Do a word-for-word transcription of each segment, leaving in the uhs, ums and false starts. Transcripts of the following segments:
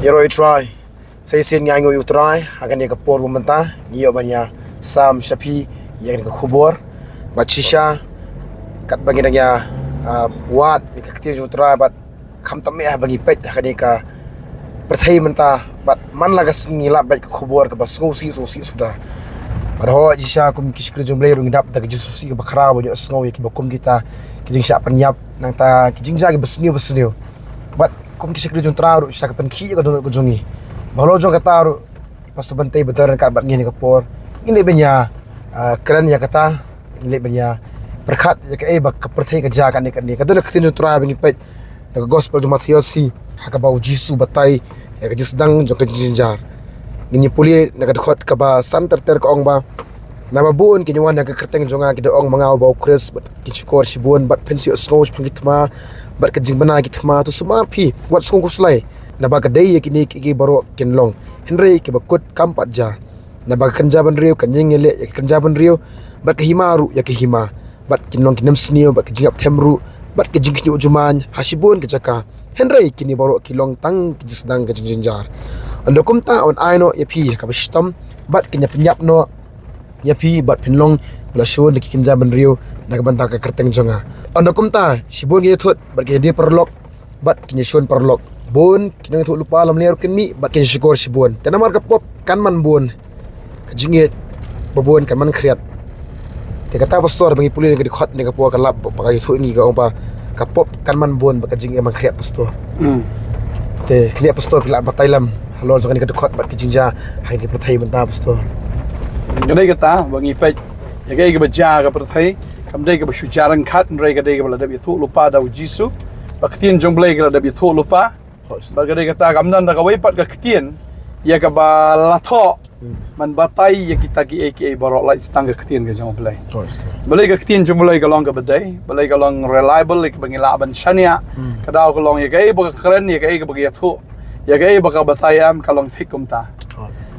Ïaroh ïa u Trai. Sa shisien ngi ainguh ïa u Trai ha kane ka por ba mynta ngi ïoh ban ïa sam sha phi ïa kane ka khubor. Bad shisha katba ngi dang ïa, ah, wad ïa ka ktien jong u Trai bad khamtam eh ba ngi peit ha kane ka pyrthei mynta bad man la ka sngi ngi lap bad ka khubor kaba sngewsih sngewsih suda. Bad hooid shisha kum ki shakri jong U Blei ruh ngi dap da ka jingsngewsih kaba khraw ban ïohsngew ïa kiba kum kita ki jingshah pynïap nangta ki jingjia kiba sniew ba sniew. Bad kum ki shakri jong u Trai ruh shisha ka pynkhih ïa ka dohnud ka jong ngi. Ba halor jong kata ruh Pastor Bantei Badar ryngkat bad ngi ha kane ka por ngin leit ban ïa, ah, kren ïa kata, ngin leit ban ïa pyrkhat ïa kaei ba ka pyrthei ka jia katne katne. Ka don ka ktien jong u Trai ba ngi peit na ka Gospel jong u Mathaios hi ha kaba u Jisu u batai ïa ka jingsdang jong ka jingjynjar. Ngin ïa pule na ka dkhot kaba san ter ter, ka ong ba, naba bun kin ïa wan ha ka kyrteng jong nga ki da ong ma nga uba u Khrist bad kin shukor shibun bad phin sa ïohsngew shaphang ki thma bad ka jingbna ki thma. To sumar phi, wat sngewkhuslai, naba ka dei ïa kine kiei kiei baroh kin long, hynrei kiba kut kam pat jia. Naba ka kynja bynriew kan ïeng ïaleh ïa ka kynja bynriew bad ka hima ruh ïa ka hima. Bad kin long ki nemsniew bad ka jingïap them ruh bad ka jingkhynñiuh jumaiñ ha shibun ka jaka. Hynrei kine baroh ki long tang ki jingsdang ka jingjynjar. Ynda kumta yn ai noh ïa phi ha kaba shitom bad kin ïa pynïap noh ïa phi bad phin long ba la shun da ki kynja bynriew na ka bynta ka kyrteng jong nga. Ynda kumta shibun kin ïa thut bad kin ïa die paralok bad kin ïa shun paralok. Bun ki nongïathuh lypa lamler ruh kin mih bad kin ïa shukor shibun. Te namar ka pop kan man bun, ka jingïeit ba bun kan man khriat. Te kata Pastor ba ngi pule na ka dkhot ne ka por ka lap ba ka ïathuh ïa ngi, ka ong ba ka pop kan man bun bad ka jingïeit man khriat, Pastor. Hmm. Te kane Pastor phi lah batai lem halor jong kane ka dkhot bad ka jingjia ha kane ka pyrthei mynta, Pastor. Ka dei kata ba ngi peit ïa kaei kaba jia ha ka pyrthei kam dei kaba shu jia ryngkat, hynrei ka dei kaba la dep ïathuh lypa da u Jisu. Ba ka ktien jong U Blei ka la dep ïathuh lypa. Ba ka dei kata kam don da kawei pat ka ktien ïa kaba la thoh. Hmm. Man batai ïa kita kiei kiei baroh, lait tang ka ktien ka jong U Blei. Balei ka ktien jong U Blei ka long kaba dei, balei ka long reliable, ïa kaba ngi lah ban shaniah. Hmm. Ka daw ka long ïa kaei ba ka kren, ïa kaei ba ka ïathuh, ïa kaei ba ka batai, em, ka long thik kumta.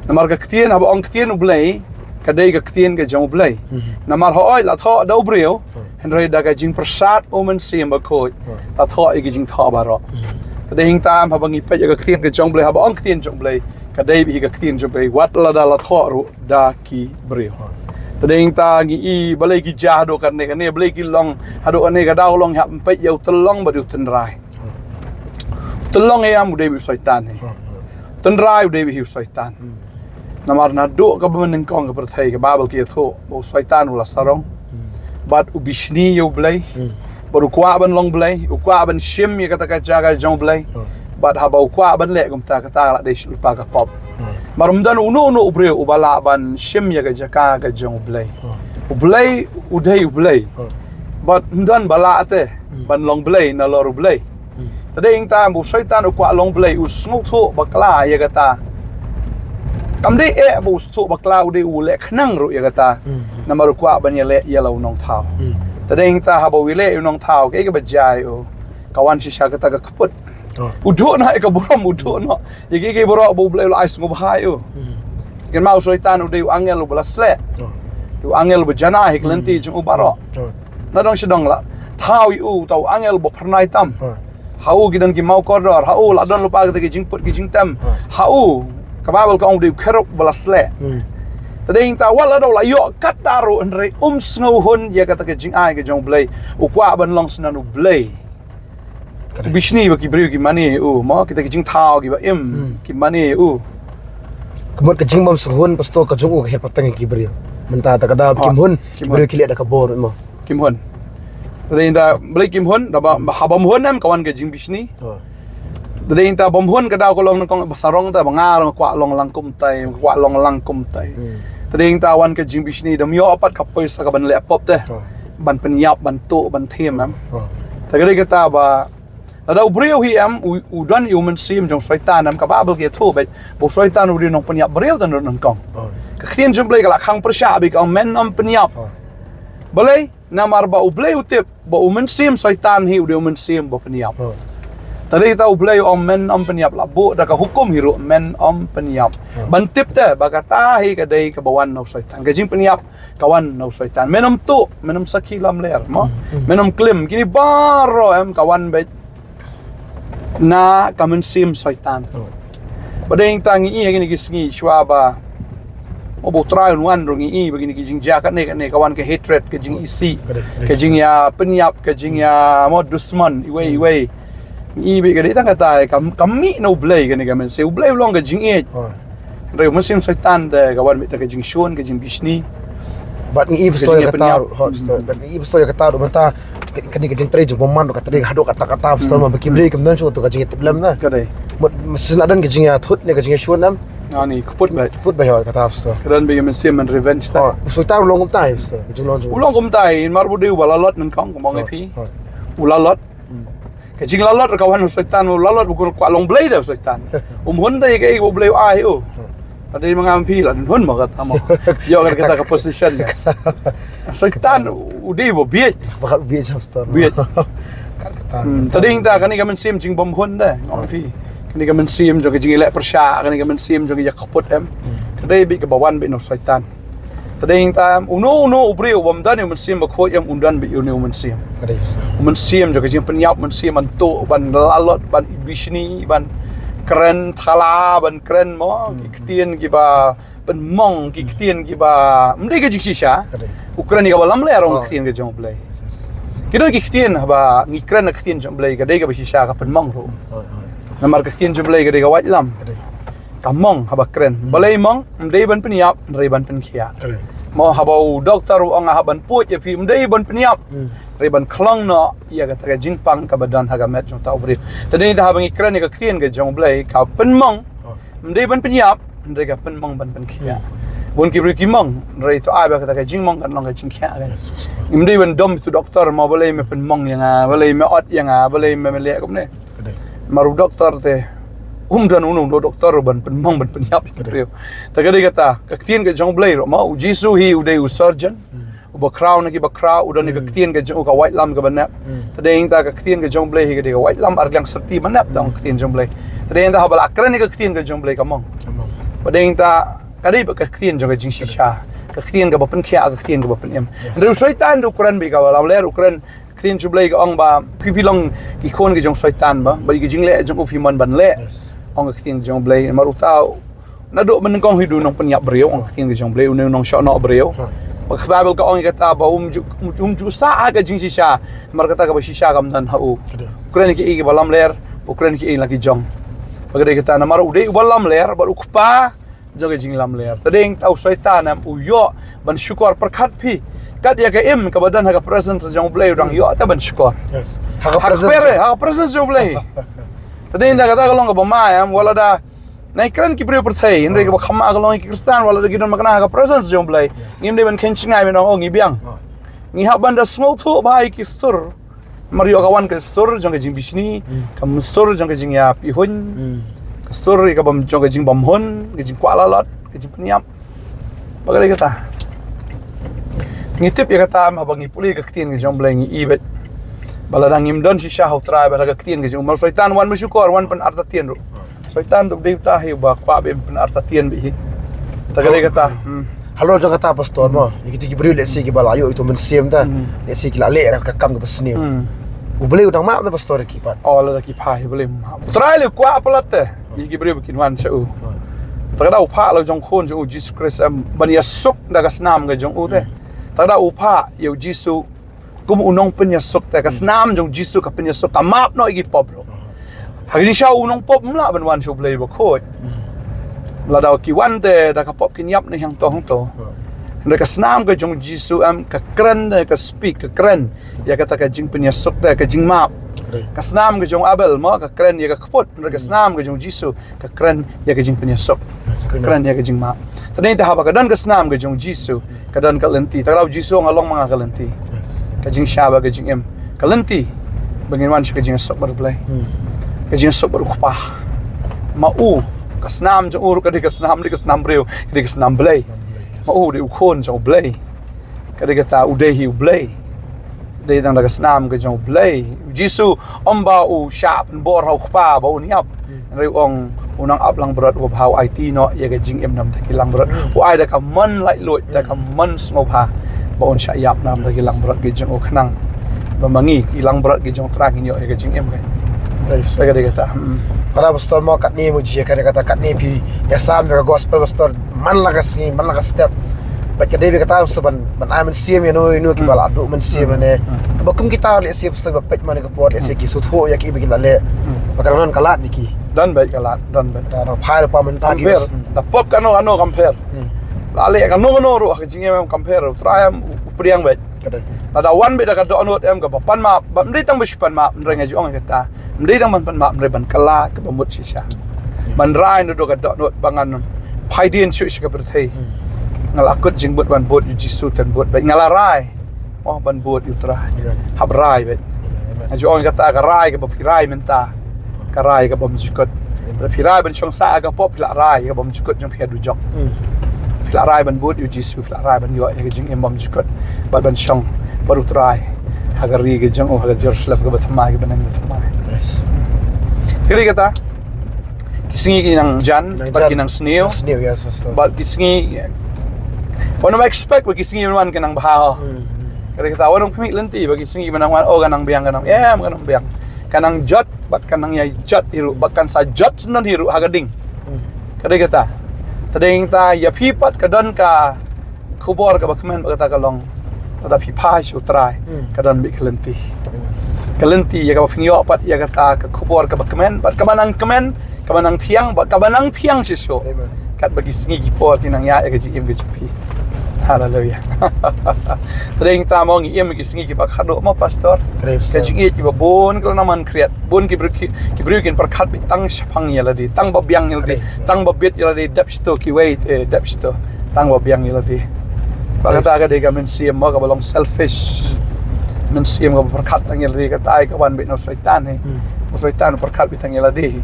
Namar ka ktien, haba ong ktien U Blei, ka dei ka ktien ka jong U Blei. Mhm. Namar hooid la thoh da u briew, hynrei da ka jingpyrsad U Mynsiem Bakhuid la thoh ïa ki jingthoh baroh. Mhm. Te dei hangta haba ngi peit ïa ka ktien ka jong U Blei, haba ong ktien jong U Blei, ka dei beit hi ka ktien jong U Blei wat lada la thoh ruh da ki briew. Te dei hangta ngi i balei ki jia haduh katne katne, balei ki long haduh katne, ka daw long hap peit ïa u tyllong bad ïa u tynrai. Tyllong ïa u dei beit u Soitan hi. Tynrai u dei beit hi u Soitan. Hmm. Namar naduh kaba mynnyngkong ka pyrthei ka Baibl ka ïathuh ba u Soitan u la sarong. Hmm. Bad u bishni ïa U Blei. Hmm. Bad u kwah ban long Blei, u kwah ban shim ïa kata ka jaka jong U Blei. Hmm. Bad haba u kwah ban leh kumta, kata la dei lypa ka pop. Hmm. Namar ym don uno uno u briew uba lah ban shim ïa ka jaka ka jong U Blei. Hmm. U Blei u dei U Blei. Hmm. Bad ym don ba lah te, hmm, ban long Blei nalor U Blei. Hmm. Te dei hangta ba u Soitan u kwah long Blei, u sngewthuh bakla ïa kata. Kam dei eh ba u sngewthuh bakla, u dei u leh khnang ruh ïa kata. Hmm. Namar u kwah ban ïaleh ïa la u nongthaw. Hmm. Te dei hangta haba u ïaleh ïa u nongthaw, kaei kaba jia ïa u? Ka wan shisha kata ka kput. Oh. U duh noh ïa ka burom, u duh noh ïa kiei kiei baroh ba U Blei u la ai sngewbha ïa u. Hmm. Kynmaw u Soitan u dei u angel uba la sleh. Oh. U angel uba janai ha ki lynti, hmm, jong u baroh. Oh. Na dong shi dong la thaw ïa u, uta u angel ba phyrnai tam. Ha u ki don ki maw kordor, ha u la don lypa kata ki jingput ki jingtem. Ha u, ka Baibl ka ong u dei u kherub ba la sleh. Hmm. Te dei hangta wat la dei u la ïoh katta ruh, hynrei um sngewhun ïa kata ka jingai ka jong U Blei. U kwah ban long shisha u Blei. Ka dei. Bishni ba ki briew ki mane ïa u, mo, kita ki jingthaw kiba im, hmm, ki mane ïa u. Ka mut ka jingbym sngewhun, Pastor, ka jong u ka her pateng ïa ki briew. Mynta ta ka daw, oh, kim hun, kim hun, ki briew ki leh da ka bor, mo. Kim hun. Te dei hangta balei kim hun, da ba, haba ym hun em ka wan ka jingbishni. Oh. Te dei hangta bym hun ka daw ka long nyngkong ba sarong ta ba nga ruh nga kwah long lang kumtai, nga kwah long lang kumtai. Hmm. Te dei hangta wan ka jingbishni, da ym ïoh pat ka poisa kaban leh pop te. Oh. Ban pynïap, ban tuh, ban thiem em. Oh. Te ka dei kata ba lada u briew hi em, u, u don ïa u mynsiem jong u Soitan em, ka Baibl ka ïathuh beit ba u Soitan u dei u nongpynïap briew tang nyngkong. Oh. Ka ktien jong U Blei ka la khang pyrshah beit, ka ong men ym pynïap. Oh. Balei? Namar ba U Blei u tip ba u mynsiem Soitan hi u dei u mynsiem ba pynïap. Oh. Te dei ta U Blei u ong men ym pynïap, la buh da ka hukum hi ruh men ym pynïap. Oh. Ban tip te ba kata hi ka dei kaba wan na u Soitan. Ka jingpynïap ka wan na u Soitan. Men ym tuh, men ym sakhi lamler, mo? Hmm, hmm. Men ym klim, kine baroh em ka wan beit na ka mynsiem Soitan. Oh. Ba dei tang ngi ïa kine ki sngi shuwa ba mo ba U Trai un wan ruh ngi ïa ba kine ki jingjia kane kane ka wan ka hatred, ka jingisih, ka jingïa pynïap, ka jingïa mo dusmon iwei iwei. Ngi ïa ba ka dei tang kata ka mih na U Blei kane ka mynsiem. U Blei u long ka jingïeit. Hynrei u mynsiem Soitan te ka wan beit da ka jingshun, ka jingbishni. Bad ngi ïa ba soi ka tar, hot soi. Bad ngi ïa ba soi ka tar mynta kane ka jingtrei jong bymman ka trei haduh katta katta ba soi ma ba ki briew kim don shuh to ka jingïatiplem na. Ka dei. Mut shisha don ka jingïathut ne ka jingïashun nam. Ani ka put ba. Put ba hot kata ba soi. Ka don ba ïa mynsiem man revenge ta. U Soitan u long kumta ba soi. Ka jinglong jong u long kumta, mar ba u dei u ba lalot nyngkong kumba ngi phi. U lalot. Ka jinglalot ka wan u Soitan, u lalot u kwah long Blei da u Soitan. Um hun da ïa kaei ba U Blei u ai u. Ka dei ma nga ma phi la hun ma kata mo. Ïoh kata ka position da. Soitan u dei ba bieit. Ba bieit jam star. Bieit. Ka dei ta kane ka mynsiem jingbymhun da. Nga ma phi. Kane ka mynsiem jong ka jingïaleh pyrshah, kane ka mynsiem jong ka ïakput em. Ka dei beit kaba wan beit na u Soitan. Te dei ta uno uno u briew bym don ïa u Mynsiem Bakhuid em un don beit ïa une u mynsiem. Ka dei. U mynsiem jong ka jingpynïap, mynsiem ban tuh, ban lalot, ban bishni, ban kren thala, ban kren mo ki ktien kiba pynmong, ki ktien kiba ym dei ka jingshisha. Ka dei. U kren ïa kaba lamler, ong ka ktien ka jong U Blei. Ki don ki ktien haba ngi kren ka ktien jong U Blei ka dei kaba shisha, ka pynmong ruh. Namar ka ktien jong U Blei ka dei ka waitlam. Ka mong haba kren. Balei mong? Ym dei ban pynïap, hynrei ban pynkhiah. Mo haba u doktor u ong nga hap ban puid ïa phi, ym dei ban pynïap, hynrei ban khlong noh ïa kata ka jingpang kaba don ha ka met jong uta u briew. Te dei ta haba ngi kren ïa ka ktien ka jong U Blei ka pynmong. Ym dei ban pynïap, hynrei ka pynmong ban pynkhiah. Bun ki briew ki mong, hynrei to ai ba kata ka jingmong kan long ka jingkhiah kan. Ym dei ban dom tu doktor mo balei me pynmong ïa nga, balei me ot ïa nga, balei me leh kumne. Mar u doktor te um don uno u doktor ban pynmong ban pynïap ïa ki briew. Te ka dei kata ka ktien ka jong U Blei ruh mo, u Jisu hi u dei u surgeon. Uba khraw na kiba khraw, u don ïa ka ktien ka jong u, ka waitlam kaba nep. Te dei ta ka ktien ka jong U Blei hi ka dei ka waitlam arliang syrti ba nep, tang ka ktien jong U Blei. Te dei ta haba la kren ïa ka ktien ka jong U Blei ka mong. Ba dei ta ka dei ba ka ktien jong ka jingshisha, ka ktien kaba pynkhiah, ka ktien kaba pynim. Hynrei u Soitan u kren beit kaba lamler, u kren Ktien jong U Blei ka ong ba phi phi long ki khun ki jong Soitan ba, ba ki jingleh jong u phi mon ban leh. Ong ka ktien jong U Blei, namar uta u naduh mynnyngkong hi u nongpynïap briew, ong ka ktien ka jong U Blei, u nongshah noh briew. Ba ka Baibl ka ong ïa kata ba um ju, um ju sah ha ka jingshisha, namar kata kaba shisha kam don ha u. U kren ki ei kiba lamler, u kren ki ei la ki jong. Ba ka dei kata namar u dei uba lamler, ba u kpa jong ka jinglamler. Te dei ta u Soitan em u ïoh ban shukor pyrkhat phi. Kat ïa ka im kaba don ha ka presence jong U Blei u dang ïoh ta ban shukor. Ha ka presence jong U Blei. Te dei ta kata ka long kaba ma em, wat la da nai kren ki briew pyrthei, hynrei kaba kham ma ka long ki Khristan, wat la da ki don makna ha ka presence jong U Blei. Ngim dei ban khein jngai ban ong ngi biang. Ngi hap ban da sngewthuh bha ïa ki sur. Namar ïoh ka wan ka sur jong ka jingbishni, ka sur jong ka jingïapihuiñ, ka sur ïa ka bym jong ka jingbymhun, ka jingkwah lalot, ka jingpynïap. Ba ka dei kata. Ngi tip ïa kata em haba ngi pule ka ktien ka jong U Blei ngi i beit. Ba lada ngim don shisha ha U Trai ba la ka ktien ka jong u, mar Soitan wan mashukor, wan pynartatien ruh. Soitan tu dei uta hi uba kwah ba im pynartatien beit hi. Ta ka dei kata. Halor jong kata pastor mo, ïa kito ki briew lehse kiba la ïoh ito mynsiem ta, lehse ki la leh ka kam kaba sniew. U Blei u dang map na pastor ki pat. Oh, lada ki pha hi U Blei map. U Trai leh u kwah palat te ïa ki briew ba kin wan sha u. Ta ka da u phah la jong khun jong u Jisu Khrist em ban ïasuk da ka snam ka jong u te. Ta ka da u phah ïa u Jisu kum u nongpynïasuk te, ka snam jong Jisu ka pynïasuk, ka map noh ïa ki pop ruh. Ha ka jingshisha u nongpop um lah ban wan sha U Blei Bakhuid. Lada ki wan te da ka pop kin ïap ne hangto hangto. Hynrei ka snam ka jong Jisu em ka kren, ka speak, ka kren ïa kata ka jingpynïasuk te, ka jingmap. Ka snam ka jong Abel mo ka kren ïa ka kput, hynrei ka snam ka jong Jisu ka kren ïa ka jingpynïasuk, ka kren ïa ka jingmap. Te dei ta haba ka don ka snam ka jong Jisu, ka don ka lynti. Ta ka da u Jisu nga long ma nga ka lynti. Ka jingshisha bad ka jingim, ka lynti ba ngin wan sha ka jingïasuk bad U Blei, ka jingïasuk bad U Kpa. Ma u, ka snam jong u ruh ka dei ka snam, dei ka snam briew, ka dei ka snam Blei. Ma u dei u khun jong U Blei. Ka dei kata u dei hi U Blei. Dei tang da ka snam ka jong U Blei. U Jisu um ba u shah pynbor ha U Kpa ba un ïap. Hynrei u ong u nang ap langbrot uba bha u aiti noh ïa ka jingim na bynta ki langbrot. U ai da ka mon laitluid, da ka mon sngewbha ba un shah ïap na bynta ki langbrot ki jong u khnang ba ma ngi ki langbrot ki jong U Trai ngin ïoh ïa ka jingim ka. Ka dei kata. Para pastor mo katne mo ji kane kata katne phi ïa sam ïa ka gospel pastor man la ka sngi man la ka step. Ba ka dei ba kata pastor ban ban ai mynsiem ïa no ïa no ki ba la duh mynsiem ne. Ka ba kum kita lehse pastor ba peit man ka por lehse ki sngewthuh ïa ki ba ki la leh. Ba ka don ka lad ïa ki. Don beit ka lad, don beit. Da no phai da pa mynta ki. Compare. Da pop kano kano compare. La leh kano kano ruh ka jingim em compare. U Trai em u pdiang beit. Ka dei. Lada wan beit da ka dohnud em kaba pan map, ba ym dei tang ba shu pan map, ym dei nga ju ong ïa kata. Ym dei tang ban pan map, ym dei ban kylla kaba mut shisha. Ban rai naduh ka dohnud ba ngan phai dien shuh sha ka pyrthei. Nga la kut jingmut ban bud ïa u Jisu, tang bud beit nga la rai. Oh, ban bud ïa u Trai. Amen. Hap rai beit. Amen, amen. Nga ju ong ïa kata ka rai kaba phi rai mynta. Ka rai kaba ym jukut. Amen. Lada phi rai ban shong sah ha ka pop, phi la rai kaba ym jukut jong phi haduh jok. Phi la rai ban bud ïa u Jisu, phi la rai ban ïoh ïa ka jingim bym jukut bad ban shong bad u Trai ha ka ri ka jong u, ha ka Jerusalem kaba thymmai, kaba neng ba thymmai. Yes. Te ka dei kata, ki sngi ki nang jan bad ki nang sniew. Nang sniew, yes, yes, yes. Bad ki sngi, wat nym expect ba ki sngi ban wan ki nang bha. Ka dei kata, wat nym khmih lynti ba ki sngi ban nang wan, oh, ka nang biang, ka nang em, ka nang biang. Ka nang jot bad ka nang ïai jot hi ruh bad kan sa jot syndon hi ruh ha ka ding. Ka dei kata. Te dei kata ïa phi pat ka don ka khubor kaba kmen bad kata ka long lada phi phai sha u Trai. Ka don beit ka lynti. Ka lynti ïa kaba phin ïoh pat ïa kata ka khubor kaba kmen bad kaba nang kmen, kaba nang thiang bad kaba nang thiang shisha. Amen. Katba ki sngi ki por ki nang ïaid ïa ka jingim ka jong phi. Haleluya. Te dei kata mo ngi im ki sngi kiba khadduh mo pastor. Ka jingïeit kiba bun ka la nang man khriat. Bun ki briew ki, ki briew kin pyrkhat beit tang shaphang ïa lade, tang ba biang ïa lade, tang ba bit ïa lade, dep shito kiwei te dep shito. Tang ba biang ïa lade. Ba kata ka dei ka mynsiem mo kaba long selfish. Mynsiem kaba pyrkhat tang ïa lade, kata ai ka wan beit na u Soitan hi. U Soitan u pyrkhat beit tang ïa lade hi.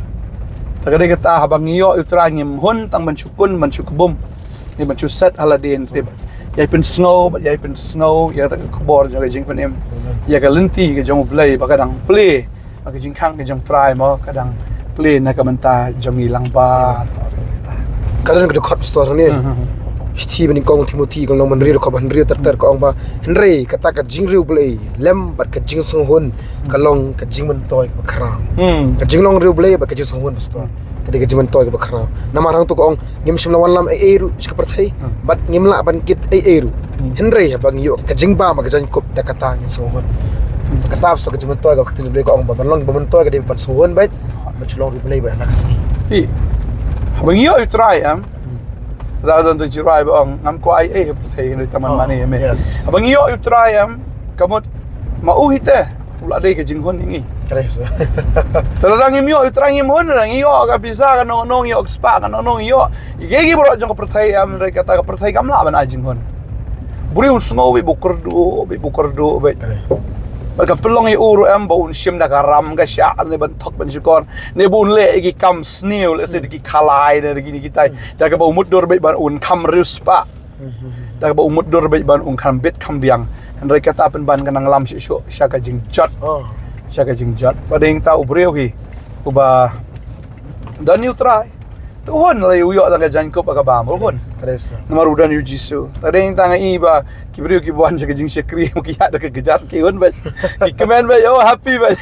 Te ka dei kata haba ngi ïoh ïa u Trai ngim hun tang ban shu kun ban shu kbum. Ngi ban shu set ha lade, ïai pynsngew bad ïai pynsngew ïa kata ka khubor jong ka jingpynim. Ïa ka lynti ka jong U Blei ba ka dang plie. Ka jingkhang ka jong u Trai mo ka dang plie na ka bynta jong ngi lang bad. Ka don ka dkhot pastor ne. Shithi ba nyngkong Timothi ka lynnong ba hynriew dkhot ba hynriew ter ter ka ong ba hynrei kata ka jingriew Blei lem bad ka jingsngew hun ka long ka jingmyntoi kaba khraw. Ka jinglong riew Blei bad ka jingsngew hun pastor. Ka dei ka jingmyntoi kaba khraw. Namar hangto ka ong ngim shym la wanlam ei ei ruh sha ka pyrthei bad ngim lah ban kit ei ei ruh. Hynrei haba ngi ïoh ka jingbam ka jaiñkup da kata ngin sngewhun. Kata pastor ka jingmyntoi ka ktien Blei ka ong ba ban long ba myntoi ka dei ban sngewhun bad ban shu long riew Blei bad na ka sngi. Haba ngi ïoh ïa u Trai em. Lada don tu jirai ba ong ngam kwah ei ei ha pyrthei hynrei tang ban mane ïa me. Haba ngi ïoh ïa u Trai em ka mut ma u hi te. U la dei ka jinghun ïa ngi. Te lada ngim ïoh ïa u Trai ngim hun, lada ngi ïoh ka pisa kano kano, ngi ïoh ka spah kano kano, ngi ïoh ïa kiei kiei baroh jong ka pyrthei em, hynrei kata ka pyrthei kam lah ban ai jinghun. U briew un sngew beit ba u kyrduh beit, ba u kyrduh beit. Bad ka pynlong ïa u ruh em ba un shim da ka ram ka shah ne ban thok ban shukor ne ba un leh ïa ki kam sniew, lehse da ki khalai ne da kine kitai, da kaba u mutdur beit ba un kham riewspah. Da kaba u mutdur beit ban un kham bit kham biang. Hynrei kata pynban ka nang lam shuh shuh sha ka jingjot. Sha ka jingjot. Ba dei ta u briew hi uba don ïa u Trai. Te u hun lei u ïoh tang ka jaiñkup ha ka bam. U hun. Namar u don ïa u Jisu. Ba dei ta nga i ba ki briew ki wan sha ka jingshakri ki ïa da ka kjat ki hun beit. Ki kmen beit, oh, happy beit.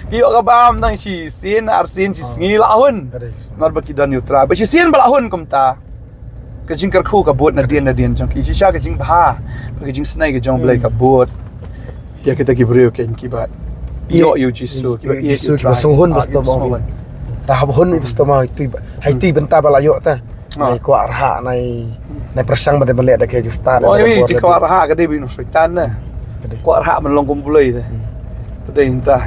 Ki ïoh ka bam tang shisien arsien shisngi la hun. Namar ba ki don ïa u Trai. Ba shisien ba la hun kumta. Ka jingkyrkhu ka bud nadien nadien jong ki, shisha ka jingbha bad ka jingsnei ka jong U Blei ka bud ïa kita ki briew kiba ïoh ïa u Jisu, kiba ïoh ïa u Jisu, kiba sngewhun ba sdom ong. Rahap hun ba sdom ong tu ba hai tu bynta ba la ïoh ta. Nai kwah rahap nai nai pyrshang ba dei ban leh da ka jingstad. Oh, ïa ka bor jingkwah rahap ka dei beit na u Soitan na. Kwah rahap man long kum U Blei te. Te dei ta.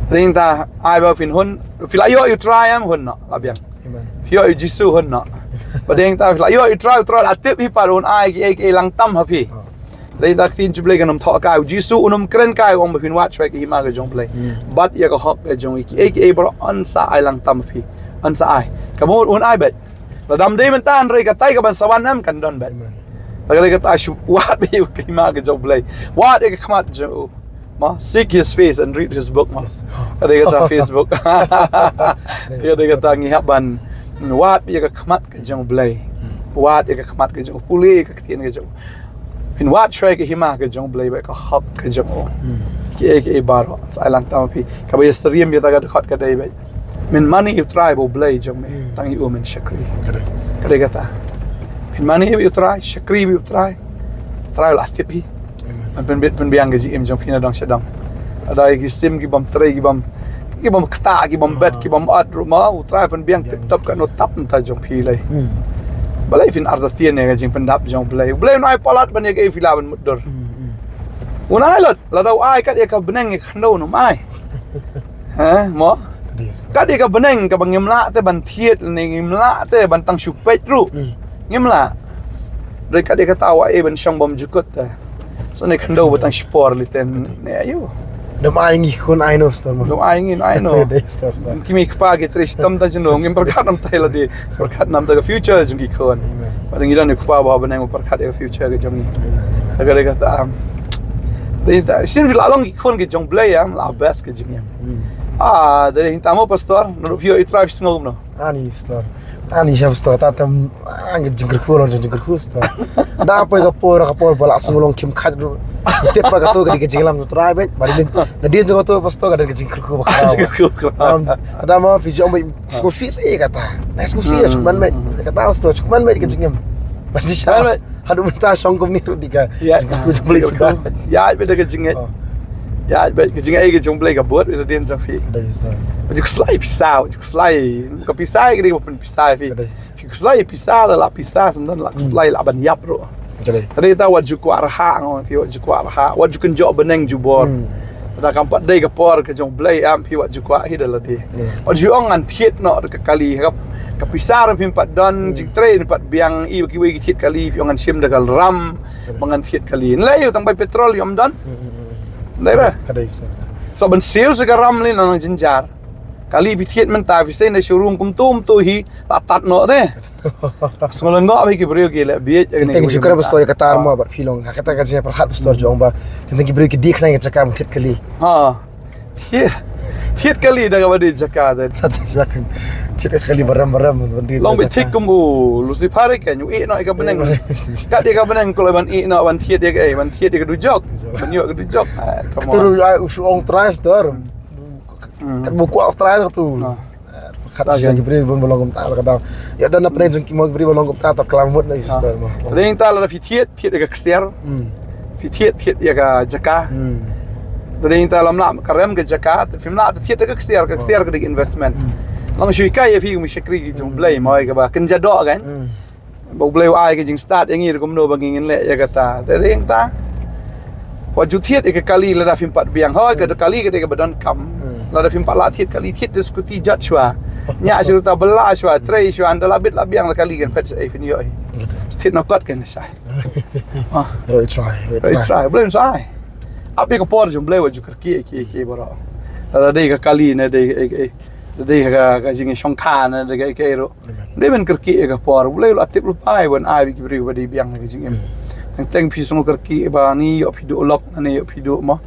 Te dei ta ai ba phin hun, phi la ïoh ïa u Trai em hun noh la biang. Phi ïoh ïa u Jisu hun noh. Ba dei ta phi la ïoh ïa u Trai, u Trai la tip hi pat un ai kiei kiei lang tam ha phi. Dei ta ka ktien jong U Blei kan ym thoh kai, u Jisu un ym kren kai, u ong ba phin wad shuwa ïa ka hima ka jong U Blei. Bad ïa ka hok ka jong i kiei kiei baroh yn sa ai lang tam ha phi. Yn sa ai. Ka mut un ai beit. Lada ym dei mynta hynrei katai kaban sa wan em kan don beit. Te ka dei kata shu wad beit ïa ka hima ka jong U Blei. Wad ïa ka khmat jong u. Ma, seek his face and read his book, ma. Ka dei kata Facebook. Ka dei kata ngi hap ban wad ïa ka khmat ka jong U Blei. Wad ïa ka khmat ka jong u, pule ïa ka ktien ka jong u. Phin wad shuwa ïa ka hima ka jong U Blei bad ka hok ka jong u. Kiei kiei baroh sa ai lang tam ha phi. Kaba ïa stream ïa ta ka dkhot ka dei beit. Mynta mynne ïa u Trai ba U Blei jong me. Hmm. Tang ïa u men shakri. Ka dei. Ka dei kata. Mynta mynne ïa u Trai, shakri ïa u Trai. U Trai u la tip hi. Amen. Ban pynbit pynbiang ka jingim jong phi na dong sha dong. Lada ki sim ki bym trei, ki bym, ki bym ktah, ki bym bet, ah, ki bym ot ruh ma, u Trai pynbiang, biang, tip top katno tam ta jong phi lei. Hmm. Balei phin artatien ïa ka jingpyndap jong U Blei. U Blei un ai palat ban ïa kaei phi lah ban mutdur. Hmm, hmm. Un ai lut, lada u ai kat ïa ka bneng ïa ka khyndew un ym ai. Ha, mo? Ka dei stor. Kat ïa ka bneng kaba ngim lah te ban thied, ne ngim lah te ban tang shu peit ruh. Hmm. Ngim lah. Dei kat ïa kata u ai ban shong bymjukut te. So ne khyndew ba tang shipor lei te ne aïu. Dei ma ngi khun ai no stor mo. Dei ma ngi ai no. Dei stor. Ki mei ki pa ki trei shitom tang jong no, ngim pyrkhat namta ïa lade. Pyrkhat namta ka future jong ki khun. Amen. Bad ngi don ïa u Kpa ba ha bneng u pyrkhat ïa ka future ka jong ngi. Amen, amen. Ka dei kata, am. Dei ta, shisien phi la long ki khun ki jong U Blei, am, la best ka jingim. Hmm. Ah, dei ta mo pastor, naduh phi ïoh ïa U Trai phi sngew kumno? Ani stor. Ani sha stor, ta tam, ang jingkyrkhu long jingkyrkhu stor. Da poi ka por, ka por ba la sngew long khim khat ruh. Tip ba kato ka dei ka jinglam U Trai bad, ba dei, na dei jong kato pastor ka dei ka jingkyrkhu ba khraw. Jingkyrkhu khraw. Am, da mo phi jong ba Sngewsih sih kata. Nai sngewsih, hmm, shu man beit. Kata u stor, shu man beit ka jingim. Ban shisha. Man beit. Haduh mynta shong kumne ruh dei ka. Ïa, jingkyrkhu jong U Blei shisha. Ïa, beit da ka jingngeit. Oh. Ïa, beit ka jingngeit ka jong U Blei ka bud, beit da dien jong phi. Dei stor. Ju khuslai pisa, ju khuslai. Ka pisa ka dei ka pynpisa phi. Dei. Phi khuslai pisa, da la pisa, sngewdon la khuslai, hmm, la ban ïap ruh. Ka dei. Ka dei ta wat ju kwah rha, nga ong phi wat ju kwah rha, wat ju kynjoh bneng jubor. Hmm. Da kam pat dei ka por ka jong U Blei, am, phi wat ju kwah hi da lade. Hmm. Wat ju ong ngan thied noh da ka kali, ka, ka pisa ruh phim pat don, hmm, jingtrei phim pat biang, i ba kiwei ki thied kali, phi ong ngan shim da ka ram, hmm, ba ngan thied kali. Nlei ïa u tang bai petrol ïoh ym don. Hmm, hmm, hmm. Nlei ra. Ka dei stor. So ban siew sa ka ram lei na nang jynjar. Kali phi thied mynta phi seng da showroom kumto kumto hi, la tad noh te. Sngewlyngngoh bha ki briew ki leh bieit. Teng teng jingkyrkhu pastor ïa kata mo bad phi long. Ha kata ka jingpyrkhat pastor jong ba. Teng teng ki briew ki dei khnang ïa ka jaka ban thied kali. Ha. Thied, thied kali da kaba dei jaka te. Thied kali baram baram ban dei. Long beit jaka. Thik kum u Lucifer ka, u ïeh noh ïa ka bneng. Kat ïa ka bneng ko leh ban ïeh noh ban thied ïa ka, eh, ban thied ïa ka dujok. Dujok. Ban ïoh ka dujok. Ah, come on. Kata ruh, ah, u shu ong Trai stor. Hmm. Kat ba u kwah Trai tu. Ah. Kat, ah, shisha ki briew ba long kumta la ka daw. Ïa da na pdeng jong ki mo ki briew ba long kumta, ta klam mut na, ah, stor mo. Te dei ta lada phi thied, thied ïa ka ksiar. Hmm. Phi thied, thied ïa ka jaka. Hmm. Te dei ta lam lah ka rem ka jaka, te phim lah te thied ïa ka ksiar, ka, oh, ksiar ka dei investment. Hmm. Long shu hikai ïa phi kum shakri ki jong, hmm, Blei mo ïa kaba kynja doh kan. Hmm. Ba U Blei u ai ka jingstad ïa ngi ruh kumno ba ngi ngin leh ïa kata. Te dei ta. Wat ju thied ïa ka kali lada phim pat biang. Hooid, ka, hmm, kali ka dei kaba donkam. Hmm. Lada phim pat lah thied kali, thied da skuti jot shuwa. Ñiah shuwa, ta bylla shuwa, trei shuwa, ynda la bit la biang la kali kan phet shaei phin ïoh hi. Thied noh kot kan shai. Ah. Roi trai, roi trai. Roi trai, Blei un sa ai. Ap ïa ka por jong Blei wat ju kyrkieh ïa ki, ïa ki baroh. Lada dei ka kali ne dei, eh, eh, dei ka, ka jingshongkha ne dei ka, ka, ka ruh. Amen. Dei ban kyrkieh ïa ka por, U Blei u la tip lypa ban ai ïa ki briew ba dei biang ïa ka jingim. Hmm. Teng teng phi sngew kyrkieh ba ni ïoh phi duh lok, ni ïoh phi duh mo.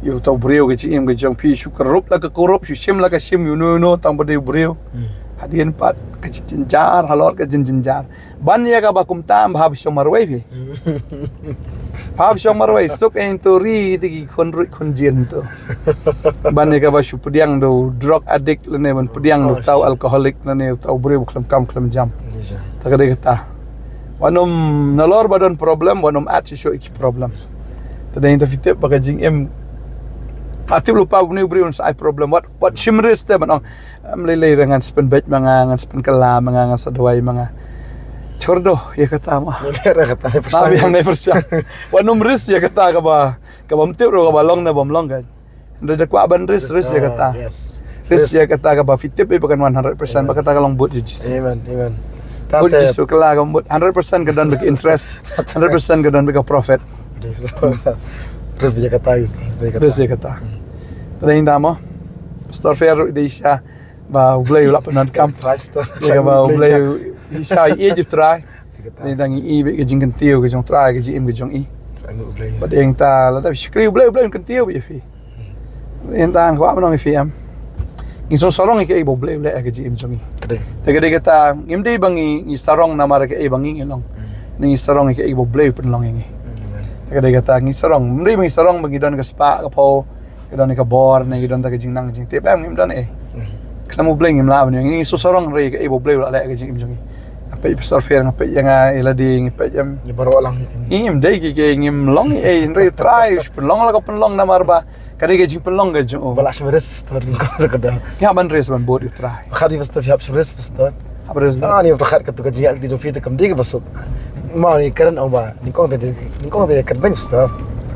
Ïoh uta u briew ka jingim ka jong phi shu kurup la ka kurup, shu shim la ka shim, ïoh no ïoh no, tang ba dei u briew. Hmm. Hadien pat ka jingjynjar, halor ka jingjynjar. Ban ïa kaba kumta, bha ba shong marwei phi. Bha ba shong marwei, suk ïa to ri te ki khun ruh khun jin to. Ban ïa kaba shu pdiang da u drug addict lane ban pdiang da uta u alcoholic lane uta u briew khlem kam khlem jam. Te ka dei kata. Wat nym, nalor ba don problem, wat nym add shuh shuh ïa ki problem. Te dei ta phi tip ba ka jingim. Phi tip lypa ba une u briew un sa ai problem. Wat, wat shim risk te ban ong. Em, lei lei re ngan spin beit ma nga, ngan spin kylla ma nga, ngan sa duwai ma nga. Chordo, ïa kata ma. Lei lei re kata ne pyrshang. Biang ne pyrshang. Wat nym risk ïa kata kaba, kaba ym tip ruh kaba long ne bym long kan. Hynrei da kwah ban risk, risk ïa kata. Yes. Risk ïa kata kaba phi tip ba kan wan hundred percent, ba kata ka long bud ïa u Jisu. Amen, amen. Bud ïa u Jisu, kylla ka bud hundred percent ka don bad ka interest, hundred percent ka don bad ka profit. Risk ïa kata, risk ïa kata. Risk ïa kata. Hmm. Te dei ta mo. Pastor Fer ruh dei sha. Ba U Blei u la pyndonkam. Trai stor. Ïa kaba U Blei u, i sa i ju trai. Ïa kata. Ni dang i bad ka jingkyntiew ka jong U Trai ka jingim ka jong i. Trai U Blei. Bad ïa ta lada shakri U Blei, U Blei un kyntiew bad ïa phi. Ïa ta nga kwah ban ong ïa phi em. Ngi sngewsarong ïa kaei ba U Blei u leh ïa ka jingim jong i. Ka dei. Te ka dei kata ngim dei ba ngi, ngi sarong namar kaei ba ngi ngi long. Hmm. Ngi sarong ïa kaei ba U Blei u pynlong ïa ngi. Hmm, amen. Te ka dei kata ngi sarong. Ym dei ba ngi sarong ba ngi don ka spah ka phew. Ki don ka bor ne ki don ta ka jingnang jingtip em, ngim don eh. Hmm. Namar U Blei ngim lah ban ïoh. Ngi shu sarong hynrei kaei ba U Blei u la leh ha ka jingim jong ngi. Nga peit Pastor Pher, nga peit ïa nga, ïa lade, nga peit ïa. Ngi baroh lang. Ngim dei ki, ki ngim long ei, hynrei U Trai u pynlong la ka pynlong namar ba ka dei ka jingpynlong ka jong u. Ba lah shim risk, Pastor, nyngkong ka da. Ïa ban risk ban bud ïa U Trai. Ba khadduh Pastor, ïa shim risk, Pastor. Hap risk. Ah, ni ba khadduh katu ka jingïalti jong phi te kam dei kaba suk. Ma ni kren ong ba nyngkong te, nyngkong te kren beiñ, Pastor.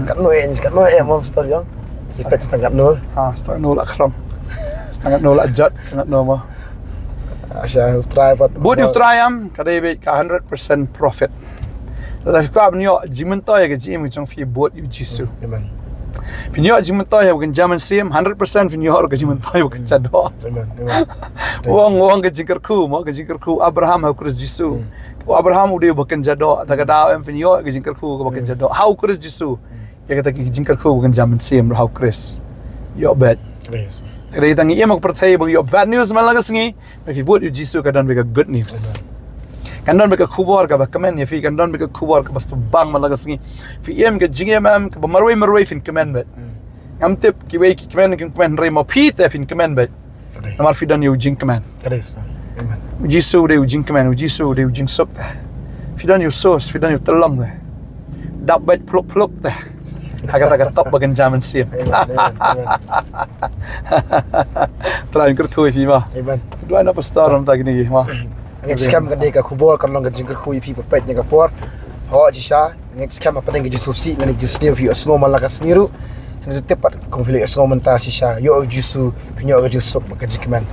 Katno eh, katno eh, ma Pastor ïa. Sa peit stang katno. Ha, stang katno la khrong. Stang katno la jot, stang katno ma. Asha U Trai pat. Bud ïa U Trai em, ka dei beit ka hundred percent profit. Lada phi kwah ban ïoh jingmyntoi ha ka jingim jong phi, bud ïa U Jisu. Amen. Phin ïoh jingmyntoi ha ka kynja mynsiem, hundred percent phin ïoh ka jingmyntoi ha ka kynja doh. Amen. Amen. U ong, u ong ka jingkyrkhu mo, ka jingkyrkhu Abraham ha U Khrist Jisu. Hmm. U Abraham u dei uba kynja doh, ta ka daw em phin ïoh ka jingkyrkhu kaba kynja doh ha U Khrist Jisu. Ïa kata ki jingkyrkhu ba kynja mynsiem ruh ha U Khrist. Ïoh bad. Yes. Te ka dei tang ïa ma ka pyrthei ba ïoh bad news man la ka sngi. Phi bud ïa U Jisu ka don bad ka good news. Amen. Kan don bad ka khubor kaba kmen ïa phi, kan don bad ka khubor kaba sdang man la ka sngi. Phi im ka jingim em kaba marwei marwei phin kmen bad. Hmm. Ngam tip kiwei ki kmen, ki kmen hynrei ma phi te phin kmen bad. Ka dei. Namar phi don ïa u jingkmen. Ka dei, Pastor. Amen. U Jisu u dei u jingkmen, U Jisu u dei u jingsuk. Phi don ïa u source, phi don ïa u tyllong te. Dap bad phluk phluk te. Ha kata ka top ba kynja mynsiem. Amen, amen, amen. Trai kyrkhu ïa phi ma. Amen. Duwai na Pastor mynta kine ki ma. Ngeit skhem ka dei ka khubor kan long ka jingkyrkhu ïa phi ba peit ïa ka por. Ho shisha. Ngeit skhem hapdeng ka jingsngewsih, ngan ïa jingsniew phi ïohsngew man la ka sngi ruh. Ngan tip pat kum phi la ïohsngew mynta shisha, ïoh U Jisu, phin ïoh ka jingsuk bad ka jingkmen.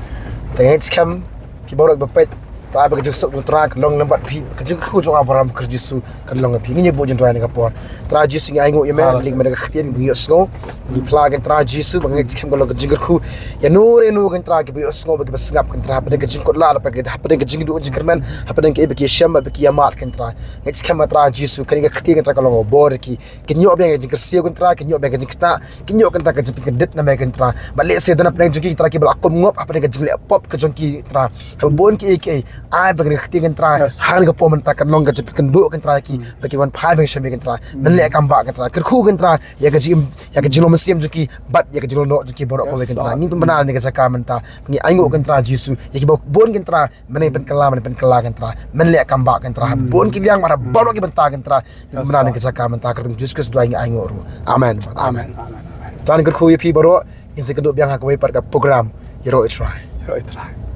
Te ngeit skhem phi baroh kiba peit, to ai ba ka jingsuk jong U Trai kan long lem bad phi, ka jingkyrkhu jong Abraham Khrist Jisu kan long ha phi. Ngin ïa buh jingduwai ha kane ka por. Trai Jisu ngi ainguh ïa me, haleluya, leit me da ka ktien ba ngi ïohsngew. Ngi phla ko Trai Jisu ba ngeit skhem kan long ka jingkyrkhu ïano re no ko Trai kiba ïohsngew bad kiba sngap ko Trai, hapdeng ka jingkut lad, hapdeng ka jingduh jingkyrmen, hapdeng kaei ba ki ïashem bad ba ki ïamad ko Trai. Ngeit skhem ko Trai Jisu, kane ka ktien ko Trai kan long ka bor ïa ki. Kin ïoh biang ka jingkyrsiew ko Trai, kin ïoh biang ka jingktah, kin ïoh ko Trai ka jingpynkyndit na me ko Trai. Bad lehse don hapdeng jong ki ko Trai kiba la kum ngop hapdeng ka jingleh pop ka jong ki ko Trai. Haba bun kiei kiei, ai ba kane ka ktien ko Trai, yes, ha kane ka por mynta kan long ka jingpynkynduh ko Trai ïa ki, ba kin wan phai biang sha me ko Trai. Men leh kam ba ko Trai, kyrkhu ko Trai ïa ka jingim, ïa ka jinglong mynsiem jong ki bad ïa ka jinglong noh jong ki baroh kawei ko Trai. Ngin pynbna ïa kane ka jaka mynta. Ngi ainguh ko Trai Jisu ïa kiba bun ko Trai. Men pynkylla, men pynkylla ko Trai. Men leh kam ba ko Trai. Bun ki liang bad baroh ki bynta ko Trai. Ngin pynbna ïa kane ka jaka mynta, ha ka kyrteng Jisu Khrist duwai ngi ainguh ruh. Amen. Amen. Amen. Amen. Trai kyrkhu ïa phi baroh. Ngin sa ïakynduh biang ha kawei pat ka program Ïaroh ïa U Trai. Ïaroh ïa U Trai.